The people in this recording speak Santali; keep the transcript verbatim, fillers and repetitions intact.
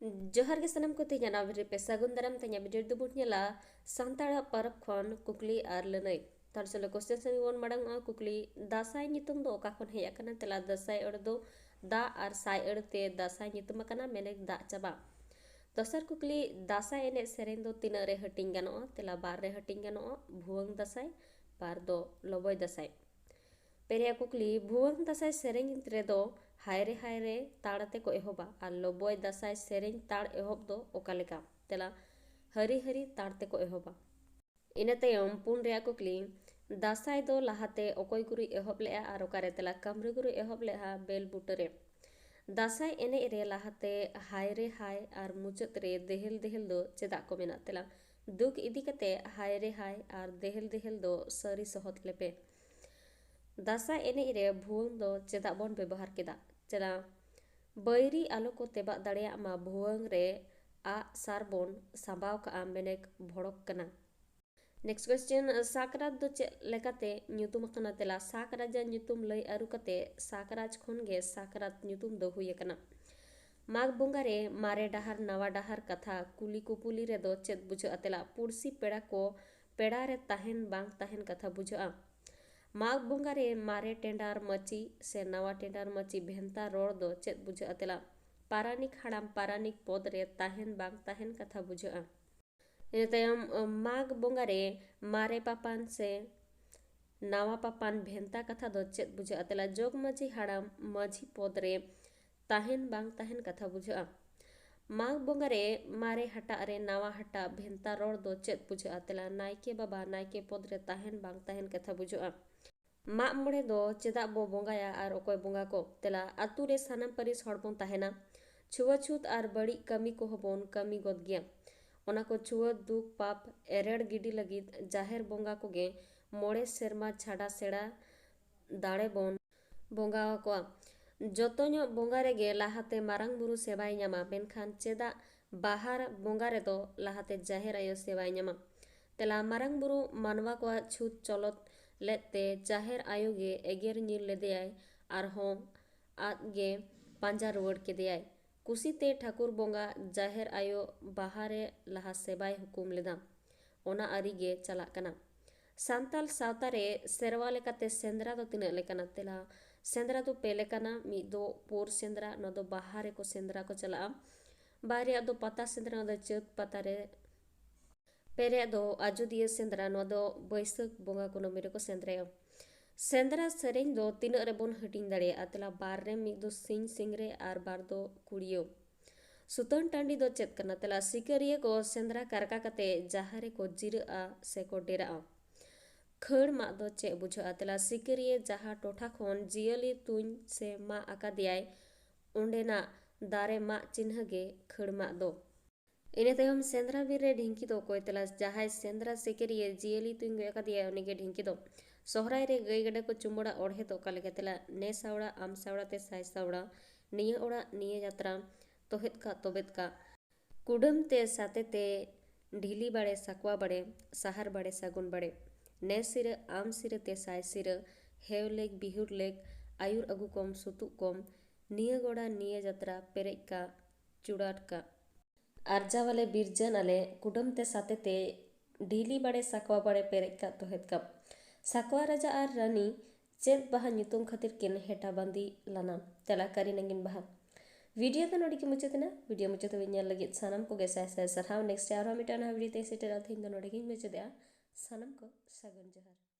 ᱡᱚᱦᱟᱨ ᱜᱮ ᱥᱟᱱᱟᱢ ᱠᱚ, ᱛᱮᱦᱮᱧᱟᱜ ᱱᱟᱣᱟ video ᱨᱮ ᱯᱮ ᱥᱟᱹᱜᱩᱱ ᱫᱟᱨᱟᱢ᱾ ᱛᱮᱦᱮᱧᱟᱜ video ᱨᱮᱫᱚ ᱵᱚᱱ ᱧᱮᱞᱟ ᱥᱟᱱᱛᱟᱲᱟᱜ ᱯᱚᱨᱚᱵᱽ ᱠᱷᱚᱱ ᱠᱩᱠᱞᱤ ᱟᱨ ᱞᱟᱹᱱᱟᱹᱭ᱾ ᱛᱟᱦᱞᱮ ᱪᱚᱞᱚ question ᱥᱮᱫ ᱵᱚᱱ ᱢᱟᱲᱟᱝᱚᱜᱼᱟ᱾ ᱠᱩᱠᱞᱤ, ᱫᱟᱸᱥᱟᱭ ᱧᱩᱛᱩᱢ ᱫᱚ ᱚᱠᱟ ᱠᱷᱚᱱ ᱦᱮᱡ ᱟᱠᱟᱱᱟ? ᱛᱮᱞᱟ, ᱫᱟᱸᱥᱟᱭ ᱟᱹᱲᱟᱹ ᱫᱚ ᱫᱟᱜ ᱟᱨ ᱥᱟᱭ ᱟᱹᱲᱟᱹ ᱛᱮ ᱫᱟᱸᱥᱟᱭ ᱧᱩᱛᱩᱢ ᱟᱠᱟᱱᱟ, ᱢᱮᱱᱮᱠ ᱫᱟᱜ ᱪᱟᱵᱟ᱾ ᱫᱚᱥᱟᱨ ᱠᱩᱠᱞᱤ, ᱫᱟᱸᱥᱟᱭ ᱮᱱᱮᱡ ᱥᱮᱨᱮᱧ ᱫᱚ ᱛᱤᱱᱟᱹᱜ ᱨᱮ ᱦᱟᱹᱴᱤᱧ ᱜᱟᱱᱚᱜᱼᱟ? ᱛᱮᱞᱟ, ᱵᱟᱨ ᱨᱮ ᱦᱟᱹᱴᱤᱧ ᱜᱟᱱᱚᱜᱼᱟ, ᱵᱷᱩᱣᱟᱹᱝ ᱫᱟᱸᱥᱟᱭ, ᱵᱟᱨ ᱫᱚ ᱞᱚᱵᱚᱭ ᱫᱟᱸᱥᱟᱭ᱾ ᱯᱮᱨᱮᱭᱟᱜ ᱠᱩᱠᱞᱤ, ᱵᱷᱩᱣᱟᱹᱝ ᱫᱟᱸᱥᱟᱭ ᱥᱮᱨᱮᱧ ᱨᱮᱫᱚ ᱦᱟᱭ ᱨᱮ ᱦᱟᱭ ᱨᱮ ᱛᱟᱲ ᱟᱛᱮ ᱠᱚ ᱮᱦᱚᱵᱟ ᱟᱨ ᱞᱚᱵᱚᱭ ᱫᱟᱸᱥᱟᱭ ᱥᱮᱨᱮᱧ ᱛᱟᱲ ᱮᱦᱚᱵ ᱫᱚ ᱚᱠᱟ ᱞᱮᱠᱟ? ᱛᱮᱞᱟ, ᱦᱟᱹᱨᱤ ᱦᱟᱹᱨᱤ ᱛᱟᱲ ᱛᱮᱠᱚ ᱮᱦᱚᱵᱟ᱾ ᱤᱱᱟᱹ ᱛᱟᱭᱚᱢ ᱯᱩᱱ ᱨᱮᱭᱟᱜ ᱠᱩᱠᱞᱤ, ᱫᱟᱸᱥᱟᱭ ᱫᱚ ᱞᱟᱦᱟᱛᱮ ᱚᱠᱚᱭ ᱜᱩᱨᱩᱭ ᱮᱦᱚᱵ ᱞᱮᱫᱼᱟ ᱟᱨ ᱚᱠᱟᱨᱮ? ᱛᱮᱞᱟ, ᱠᱟᱢᱨᱩ ᱜᱩᱨᱩᱭ ᱮᱦᱚᱵ ᱞᱮᱫᱼᱟ ᱵᱮᱞ ᱵᱩᱴᱟᱹ ᱨᱮ᱾ ᱫᱟᱸᱥᱟᱭ ᱮᱱᱮᱡ ᱨᱮ ᱞᱟᱦᱟᱛᱮ ᱦᱟᱭ ᱨᱮ ᱦᱟᱭ ᱟᱨ ᱢᱩᱪᱟᱹᱫ ᱨᱮ ᱫᱮᱦᱮᱞ ᱫᱮᱦᱮᱞ ᱫᱚ ᱪᱮᱫᱟᱜ ᱠᱚ ᱢᱮᱱᱟ? ᱛᱮᱞᱟ, ᱫᱩᱠ ᱤᱫᱤ ᱠᱟᱛᱮ ᱦᱟᱭ ᱨᱮ ᱦᱟᱭ ᱟᱨ ᱫᱮᱦᱮᱞ ᱫᱮᱦᱮᱞ ᱫᱚ ᱥᱟᱹᱨᱤ ᱥᱚᱦᱚᱫ ᱞᱮᱯᱮ᱾ ᱫᱟᱸᱥᱟᱭ ᱮᱱᱮᱡ ᱨᱮ ᱵᱷᱩᱣᱟᱹᱝ ᱫᱚ ᱪᱮᱫᱟᱜ ᱵᱚᱱ ᱵᱮᱵᱚᱦᱟᱨ ᱠᱮᱫᱟ? ᱪᱮᱫᱟᱜ ᱵᱟᱹᱭᱨᱤ ᱟᱞᱚ ᱠᱚ ᱛᱮᱵᱟᱜ ᱫᱟᱲᱮᱭᱟᱜ ᱢᱟ, ᱵᱷᱩᱣᱟᱹᱝ ᱨᱮ ᱟᱜ ᱥᱟᱨ ᱵᱚᱱ ᱥᱟᱸᱵᱟᱣ ᱠᱟᱜᱼᱟ, ᱢᱮᱱᱮᱠ ᱵᱷᱚᱲᱚᱠ ᱠᱟᱱᱟ᱾ Next question, ᱥᱟᱠᱨᱟᱛ ᱫᱚ ᱪᱮᱫ ᱞᱮᱠᱟᱛᱮ ᱧᱩᱛᱩᱢ ᱟᱠᱟᱱᱟ? ᱛᱮᱞᱟ, ᱥᱟᱠ ᱨᱟᱡᱟ ᱧᱩᱛᱩᱢ ᱞᱟᱹᱭ ᱟᱹᱨᱩ ᱠᱟᱛᱮ ᱥᱟᱠᱨᱟᱡᱽ ᱠᱷᱚᱱ ᱜᱮ ᱥᱟᱠᱨᱟᱛ ᱧᱩᱛᱩᱢ ᱫᱚ ᱦᱩᱭ ᱟᱠᱟᱱᱟ᱾ ᱢᱟᱜᱽ ᱵᱚᱸᱜᱟ ᱨᱮ ᱢᱟᱨᱮ ᱰᱟᱦᱟᱨ ᱱᱟᱣᱟ ᱰᱟᱦᱟᱨ ᱠᱟᱛᱷᱟ ᱠᱩᱞᱤ ᱠᱩᱯᱩᱞᱤ ᱨᱮᱫᱚ ᱪᱮᱫ ᱵᱩᱡᱷᱟᱹᱜᱼᱟ? ᱛᱮᱞᱟ, ᱯᱩᱲᱥᱤ ᱯᱮᱲᱟ ᱠᱚ ᱯᱮᱲᱟ ᱨᱮ ᱛᱟᱦᱮᱱ ᱵᱟᱝ ᱛᱟᱦᱮᱱ ᱠᱟᱛᱷᱟ ᱵᱩᱡᱷᱟᱹᱜᱼᱟ᱾ ᱢᱟᱜᱽ ᱵᱚᱸᱜᱟ ᱨᱮ ᱢᱟᱨᱮ ᱴᱮᱸᱰᱟᱨ ᱢᱟᱹᱪᱤ ᱥᱮ ᱱᱟᱣᱟ ᱴᱮᱸᱰᱟᱨ ᱢᱟᱹᱪᱤ ᱵᱷᱮᱱᱛᱟ ᱨᱚᱲ ᱫᱚ ᱪᱮᱫ ᱵᱩᱡᱷᱟᱹᱜᱼᱟ? ᱛᱮᱞᱟ, ᱯᱟᱨᱟᱱᱤᱠ ᱦᱟᱲᱟᱢ ᱯᱟᱨᱟᱱᱤᱠ ᱯᱚᱫᱽ ᱨᱮ ᱛᱟᱦᱮᱱ ᱵᱟᱝ ᱛᱟᱦᱮᱱ ᱠᱟᱛᱷᱟ ᱵᱩᱡᱷᱟᱹᱜᱼᱟ᱾ ᱤᱱᱟᱹ ᱛᱟᱭᱚᱢ, ᱢᱟᱜᱽ ᱵᱚᱸᱜᱟ ᱨᱮ ᱢᱟᱨᱮ ᱯᱟᱯᱟᱱ ᱥᱮ ᱱᱟᱣᱟ ᱯᱟᱯᱟᱱ ᱵᱷᱮᱱᱛᱟ ᱠᱟᱛᱷᱟ ᱫᱚ ᱪᱮᱫ ᱵᱩᱡᱷᱟᱹᱜᱼᱟ? ᱛᱮᱞᱟ, ᱡᱚᱜᱽ ᱢᱟᱹᱡᱷᱤ ᱦᱟᱲᱟᱢ ᱢᱟᱹᱡᱷᱤ ᱯᱚᱫᱽ ᱨᱮ ᱛᱟᱦᱮᱱ ᱵᱟᱝ ᱛᱟᱦᱮᱱ ᱠᱟᱛᱷᱟ ᱵᱩᱡᱷᱟᱹᱜᱼᱟ᱾ ᱢᱟᱜᱽ ᱵᱚᱸᱜᱟ ᱨᱮ ᱢᱟᱨᱮ ᱦᱟᱴᱟᱜ ᱨᱮ ᱱᱟᱣᱟ ᱦᱟᱴᱟᱜ ᱵᱷᱮᱱᱛᱟ ᱨᱚᱲ ᱫᱚ ᱪᱮᱫ ᱵᱩᱡᱷᱟᱹᱜᱼᱟ? ᱛᱮᱞᱟ, ᱱᱟᱭᱠᱮ ᱵᱟᱵᱟ ᱱᱟᱭᱠᱮ ᱯᱚᱫᱽ ᱨᱮ ᱛᱟᱦᱮᱱ ᱵᱟᱝ ᱛᱟᱦᱮᱱ ᱠᱟᱛᱷᱟ ᱵᱩᱡᱷᱟᱹᱜᱼᱟ᱾ ᱢᱟᱜ ᱢᱚᱬᱮ ᱫᱚ ᱪᱮᱫᱟᱜ ᱵᱚ ᱵᱚᱸᱜᱟᱭᱟ ᱟᱨ ᱚᱠᱚᱭ ᱵᱚᱸᱜᱟ ᱠᱚ? ᱛᱮᱞᱟ, ᱟᱛᱳ ᱨᱮ ᱥᱟᱱᱟᱢ ᱯᱟᱹᱨᱤᱥ ᱦᱚᱲ ᱵᱚᱱ ᱛᱟᱦᱮᱱᱟ᱾ ᱪᱷᱩᱣᱟᱹᱪᱷᱩᱛ ᱟᱨ ᱵᱟᱹᱲᱤᱡ ᱠᱟᱹᱢᱤ ᱠᱚᱦᱚᱸ ᱵᱚᱱ ᱠᱟᱹᱢᱤ ᱜᱚᱫ ᱜᱮᱭᱟ᱾ ᱚᱱᱟ ᱠᱚ ᱪᱷᱩᱣᱟᱹ ᱫᱩᱠ ᱯᱟᱯ ᱮᱨᱮᱲ ᱜᱤᱰᱤ ᱞᱟᱹᱜᱤᱫ ᱡᱟᱦᱮᱨ ᱵᱚᱸᱜᱟ ᱠᱚᱜᱮ ᱢᱚᱬᱮ ᱥᱮᱨᱢᱟ ᱪᱷᱟᱰᱟ ᱥᱮᱬᱟ ᱫᱟᱲᱮ ᱵᱚᱱ ᱵᱚᱸᱜᱟ ᱟᱠᱚᱣᱟ᱾ ᱡᱚᱛᱚ ᱧᱚᱜ ᱵᱚᱸᱜᱟ ᱨᱮᱜᱮ ᱞᱟᱦᱟᱛᱮ ᱢᱟᱨᱟᱝ ᱵᱩᱨᱩ ᱥᱮᱵᱟᱭ ᱧᱟᱢᱟ, ᱢᱮᱱᱠᱷᱟᱱ ᱪᱮᱫᱟᱜ ᱵᱟᱦᱟ ᱵᱚᱸᱜᱟ ᱨᱮᱫᱚ ᱞᱟᱦᱟᱛᱮ ᱡᱟᱦᱮᱨ ᱟᱭᱳ ᱥᱮᱵᱟᱭ ᱧᱟᱢᱟ? ᱛᱮᱞᱟ, ᱢᱟᱨᱟᱝ ᱵᱩᱨᱩ ᱢᱟᱱᱣᱟ ᱠᱚᱣᱟᱜ ᱪᱷᱩᱛ ᱪᱚᱞᱚᱛ ᱞᱮᱫ ᱛᱮ ᱡᱟᱦᱮᱨ ᱟᱭᱳ ᱜᱮ ᱮᱜᱮᱨ ᱧᱤᱨ ᱞᱮᱫᱮᱭᱟᱭ, ᱟᱨᱦᱚᱸ ᱟᱡ ᱜᱮ ᱯᱟᱸᱡᱟ ᱨᱩᱣᱟᱹᱲ ᱠᱮᱫᱮᱭᱟᱭ᱾ ᱠᱩᱥᱤᱛᱮ ᱴᱷᱟᱹᱠᱩᱨ ᱵᱚᱸᱜᱟ ᱡᱟᱦᱮᱨ ᱟᱭᱳ ᱵᱟᱦᱟ ᱨᱮ ᱞᱟᱦᱟ ᱥᱮᱵᱟᱭ ᱦᱩᱠᱩᱢ ᱞᱮᱫᱟ᱾ ᱚᱱᱟ ᱟᱹᱨᱤ ᱜᱮ ᱪᱟᱞᱟᱜ ᱠᱟᱱᱟ᱾ ᱥᱟᱱᱛᱟᱲ ᱥᱟᱶᱛᱟ ᱨᱮ ᱥᱮᱨᱣᱟ ᱞᱮᱠᱟᱛᱮ ᱥᱮᱸᱫᱽᱨᱟ ᱫᱚ ᱛᱤᱱᱟᱹᱜ ᱞᱮᱠᱟᱱᱟ? ᱛᱮᱞᱟ, ᱥᱮᱸᱫᱽᱨᱟ ᱫᱚ ᱯᱮ ᱞᱮᱠᱟᱱᱟ᱾ ᱢᱤᱫ ᱫᱚ ᱯᱳᱨ ᱥᱮᱸᱫᱽᱨᱟ, ᱱᱚᱣᱟ ᱫᱚ ᱵᱟᱦᱟ ᱨᱮᱠᱚ ᱥᱮᱸᱫᱽᱨᱟ ᱠᱚ ᱪᱟᱞᱟᱜᱼᱟ᱾ ᱵᱟᱨᱭᱟ ᱫᱚ ᱯᱟᱛᱟ ᱥᱮᱸᱫᱽᱨᱟ, ᱱᱚᱣᱟ ᱫᱚ ᱪᱟᱹᱛ ᱯᱟᱛᱟ ᱨᱮ᱾ ᱯᱮᱨᱮᱡ ᱫᱚ ᱟᱡᱚᱫᱤᱭᱟᱹ ᱥᱮᱸᱫᱽᱨᱟ, ᱱᱚᱣᱟ ᱫᱚ ᱵᱟᱹᱭᱥᱟᱹᱠᱷ ᱵᱚᱸᱜᱟ ᱠᱩᱱᱟᱹᱢᱤ ᱨᱮᱠᱚ ᱥᱮᱸᱫᱽᱨᱟᱭᱟ᱾ ᱥᱮᱸᱫᱽᱨᱟ ᱥᱮᱨᱮᱧ ᱫᱚ ᱛᱤᱱᱟᱹᱜ ᱨᱮᱵᱚᱱ ᱦᱟᱹᱴᱤᱧ ᱫᱟᱲᱮᱭᱟᱜᱼᱟ? ᱛᱮᱞᱟ, ᱵᱟᱨ ᱨᱮ, ᱢᱤᱫ ᱫᱚ ᱥᱤᱧ ᱥᱤᱝᱨᱮ ᱟᱨ ᱵᱟᱨ ᱫᱚ ᱠᱩᱲᱤᱭᱟᱹ᱾ ᱥᱩᱛᱟᱹᱱ ᱴᱟᱺᱰᱤ ᱫᱚ ᱪᱮᱫ ᱠᱟᱱᱟ? ᱛᱮᱞᱟ, ᱥᱤᱠᱟᱹᱨᱤᱭᱟᱹ ᱠᱚ ᱥᱮᱸᱫᱽᱨᱟ ᱠᱟᱨᱠᱟ ᱠᱟᱛᱮ ᱡᱟᱦᱟᱸ ᱨᱮᱠᱚ ᱡᱤᱨᱟᱹᱜᱼᱟ ᱥᱮ ᱠᱚ ᱰᱮᱨᱟᱜᱼᱟ᱾ ᱠᱷᱟᱹᱲ ᱢᱟᱜ ᱫᱚ ᱪᱮᱫ ᱵᱩᱡᱷᱟᱹᱜᱼᱟ? ᱛᱮᱞᱟ, ᱥᱤᱠᱟᱹᱨᱤᱭᱟᱹ ᱡᱟᱦᱟᱸ ᱴᱚᱴᱷᱟ ᱠᱷᱚᱱ ᱡᱤᱭᱟᱹᱞᱤ ᱛᱩᱧ ᱥᱮ ᱢᱟᱜ ᱟᱠᱟᱫᱮᱭᱟᱭ, ᱚᱸᱰᱮᱱᱟᱜ ᱫᱟᱨᱮ ᱢᱟᱜ ᱪᱤᱱᱦᱟᱹ ᱜᱮ ᱠᱷᱟᱹᱲ ᱢᱟᱜ ᱫᱚ᱾ ᱤᱱᱟᱹ ᱛᱟᱭᱚᱢ ᱥᱮᱸᱫᱽᱨᱟ ᱵᱤᱨ ᱨᱮ ᱰᱷᱤᱝᱠᱤ ᱫᱚ ᱚᱠᱚᱭ? ᱛᱮᱞᱟ, ᱡᱟᱦᱟᱸᱭ ᱥᱮᱸᱫᱽᱨᱟ ᱥᱤᱠᱟᱹᱨᱤᱭᱟᱹ ᱡᱤᱭᱟᱹᱞᱤ ᱛᱩᱧ ᱜᱚᱡ ᱟᱠᱟᱫᱮᱭᱟ, ᱩᱱᱤᱜᱮ ᱰᱷᱤᱝᱠᱤ ᱫᱚ᱾ ᱥᱚᱦᱨᱟᱭ ᱨᱮ ᱜᱟᱹᱭ ᱜᱮᱰᱮ ᱠᱚ ᱪᱩᱢᱟᱹᱲᱟ ᱚᱲᱦᱮ ᱫᱚ ᱚᱠᱟ ᱞᱮᱠᱟ? ᱛᱮᱞᱟ, ᱱᱮ ᱥᱟᱣᱲᱟ, ᱟᱢ ᱥᱟᱣᱲᱟ ᱛᱮ ᱥᱟᱭ ᱥᱟᱣᱲᱟ, ᱱᱤᱭᱟᱹ ᱚᱲᱟᱜ, ᱱᱤᱭᱟᱹ ᱡᱟᱛᱨᱟ, ᱛᱚᱦᱮᱫ ᱠᱟᱜ, ᱛᱚᱵᱮᱫ ᱠᱟᱜ᱾ ᱠᱩᱰᱟᱹᱢ ᱛᱮ ᱥᱟᱛᱮ ᱛᱮ, ᱰᱷᱤᱞᱤ ᱵᱟᱲᱮ, ᱥᱟᱠᱣᱟ ᱵᱟᱲᱮ, ᱥᱟᱦᱟᱨ ᱵᱟᱲᱮ, ᱥᱟᱹᱜᱩᱱ ᱵᱟᱲᱮ᱾ ᱱᱮ ᱥᱤᱨᱟᱹ, ᱟᱢ ᱥᱤᱨᱟᱹ ᱛᱮ ᱥᱟᱭ ᱥᱤᱨᱟᱹ, ᱦᱮᱣ ᱞᱮᱠ, ᱵᱤᱦᱩᱨ ᱞᱮᱠ, ᱟᱹᱭᱩᱨ ᱟᱹᱜᱩ ᱠᱚᱢ, ᱥᱩᱛᱩᱜ ᱠᱚᱢ, ᱱᱤᱭᱟᱹ ᱜᱚᱲᱟ, ᱱᱤᱭᱟᱹ ᱡᱟᱛᱨᱟ, ᱯᱮᱨᱮᱡ ᱠᱟᱜ, ᱪᱩᱲᱟᱴ ᱠᱟᱜ᱾ ᱟᱨᱡᱟᱣ ᱟᱞᱮ, ᱵᱤᱨᱡᱟᱹᱱ ᱟᱞᱮ, ᱠᱩᱰᱟᱹᱢ ᱛᱮ ᱥᱟᱛᱮ ᱛᱮ, ᱰᱷᱤᱞᱤ ᱵᱟᱲᱮ, ᱥᱟᱠᱣᱟ ᱵᱟᱲᱮ, ᱯᱮᱨᱮᱡ ᱠᱟᱜ, ᱛᱚᱦᱮᱫ ᱠᱟᱜ᱾ ᱥᱟᱠᱣᱟ ᱨᱟᱡᱟ ᱟᱨ ᱨᱟᱱᱤ ᱪᱮᱫ ᱵᱟᱦᱟ ᱧᱩᱛᱩᱢ ᱠᱷᱟᱹᱛᱤᱨ ᱠᱤᱱ ᱦᱮᱴᱟ ᱵᱟᱸᱫᱤ ᱞᱟᱱᱟ? ᱛᱮᱞᱟ, ᱠᱟᱹᱨᱤ ᱱᱟᱹᱜᱤᱱ ᱵᱟᱦᱟ᱾ ᱵᱷᱤᱰᱤᱭᱳ ᱫᱚ ᱱᱚᱰᱮ ᱜᱮ ᱢᱩᱪᱟᱹᱫ ᱮᱱᱟ᱾ ᱵᱷᱤᱰᱤᱭᱳ ᱢᱩᱪᱟᱹᱫ ᱦᱟᱹᱵᱤᱡ ᱧᱮᱞ ᱞᱟᱹᱜᱤᱫ ᱥᱟᱱᱟᱢ ᱠᱚᱜᱮ ᱥᱟᱭ ᱥᱟᱭ ᱥᱟᱨᱦᱟᱣ᱾ ᱱᱮᱠᱥᱴ ᱨᱮ ᱟᱨᱦᱚᱸ ᱢᱤᱫᱴᱟᱝ ᱱᱟᱣᱟ ᱵᱷᱤᱰᱤᱭᱳ ᱛᱮ ᱥᱮᱴᱮᱨᱚᱜᱼᱟ᱾ ᱛᱮᱦᱮᱧ ᱫᱚ ᱱᱚᱰᱮ ᱜᱮᱧ ᱢᱩᱪᱟᱹᱫᱮᱜᱼᱟ᱾ ᱥᱟᱱᱟᱢ ᱠᱚ ᱥᱟᱹᱜᱩᱱ ᱡᱚᱦᱟᱨ᱾